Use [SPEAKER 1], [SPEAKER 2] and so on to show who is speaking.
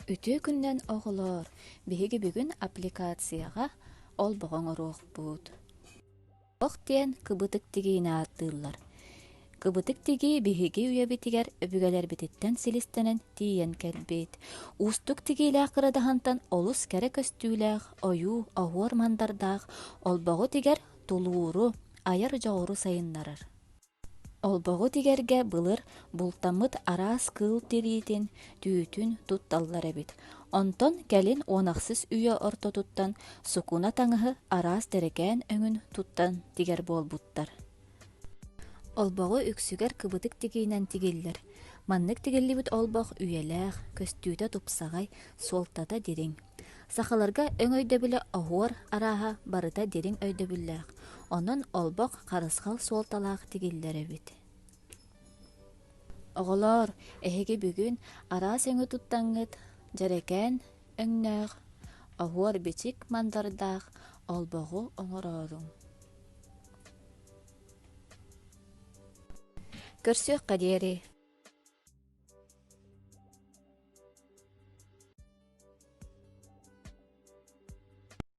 [SPEAKER 1] Үтүө күнүнэн оҕолоор, биһиги бүгүн аппликацияҕа олбоҕу оҥоруохпут. Олбох диэн кыбытык тигиини ааттыыллар. Кыбытык тигии биһиги үйэбитигэр өбүгэлэрбититтэн силистэнэн тиийэн кэлбит. Уустук тигиилээх кырадаһынтан олус кэрэ көстүүлээх ойуу, оһуор мандардаах олбоҕу тигэр тулууру, айар дьоҕуру сайыннарар. Олбоҕу тигэргэ былыр бултаммыт араас кыыл тириитин, түүтүн тутталлар эбит. Онтон кэлин уон ахсыс үйэ ортотуттан сукуна таҥаһы араас дьэрэкээн өҥүн туттан тигэр буолбуттар. Олбоҕу үксүгэр кыбытык тигиинэн тигиллэр. Маннык тигиллибит олбох үйэлээх, көстүүтэ тупсаҕай, суолтата дириҥ. Сахаларга өҥ өйдөбүлэ оһуор арааһа барыта дириҥ өйдөбүллээх, онон олбох харысхал суолталаах тигиллэр эбит. Оҕолоор, эһиги бүгүн араас өҥү туттаҥҥыт дьэрэкээн өҥнөөх, оһуор-бичик мандардаах олбоҕу оҥорооруҥ. Көрсүөххэ диэри.